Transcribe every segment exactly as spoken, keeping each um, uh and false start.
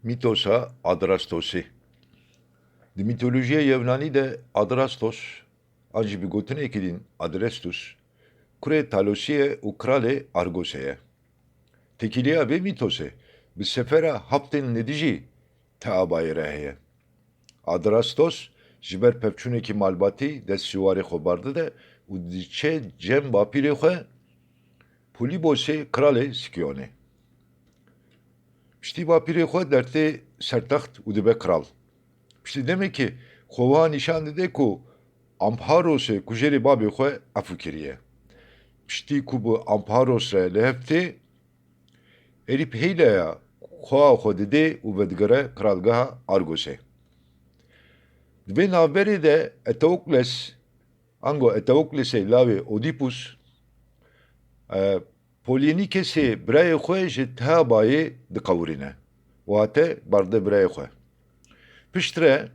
Mîtosa Adrastosê. Di mîtolojiya Yewnanî de Adrastos, an jî bi gotinekî din Adrestus, kurê Talosî ye û kralê Argosê ye. Têkiliya vê mîtosê bi sefera haftên li dijî Theabayê re heye. Adrastos ji ber pevçûnekî malbatî dest ji warê xwe berdide û diçe cem bapîrê xwe Polîbosê kralê Sikiyonê. Piştî bapîrê xwe dertê sertext û dibe kral. Piştî demekê xwe wiha nîşan dide ku Ampharosê kujerê babê xwe efû kiriye. Piştî ku bi Ampharos re li hev tê, êrî bi hêleya xweha xwe didê û vedigere kralgeha Argosê. Di vê navberê de Eteokles, ango Eteoklesê lawê Odîpus, e, Polînîkesê birayê xwe ji Theabayê diqewirîne. Wate berde birayê xwe. Piştre,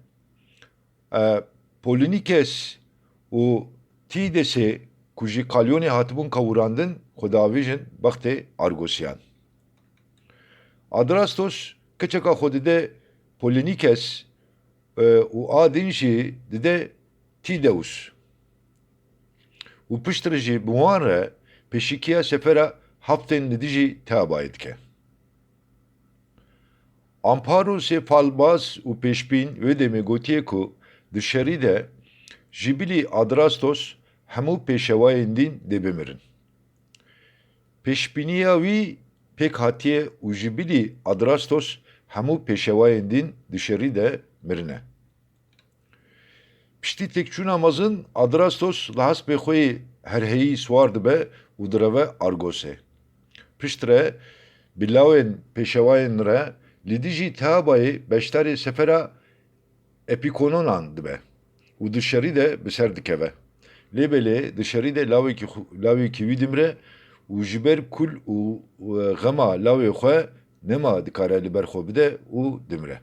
e, Polînîkes û Tîdesê ku ji Kalyonê hatibûn qewirandin, xwe diavêjin bextê Argosiyan. Adrastos keçeka xwe dide Polînîkes, e, û a din jî dide Tîdeus. Û piştre jî bi wan re pêşikiya sefera haftên li dijî Theabayê dike. Amparosê falbaz û pêşbîn wê demê gotiye ku di şerî de ji bilî Adrastos hemû pêşewayên din dê bimirin. Pêşbîniya wî pêk hatiye û ji bilî Adrastos hemû pêşewayên din di şerî de mirine. Piştî têkçûna mezin, Adrastos li hespê xwe yê herheyî siwar dibe û direve Argosê. Piştre bi lawên pêşewayên re li dijî Theabayê beşdarê sefera Epîkononan dibe û di şerî de bi ser dikeve. Lê belê di şerî de lawekî xu-, lawekî wî dimire û ji ber kul û, û xema lawê xwe nema dikare li ber xwe bide û dimire.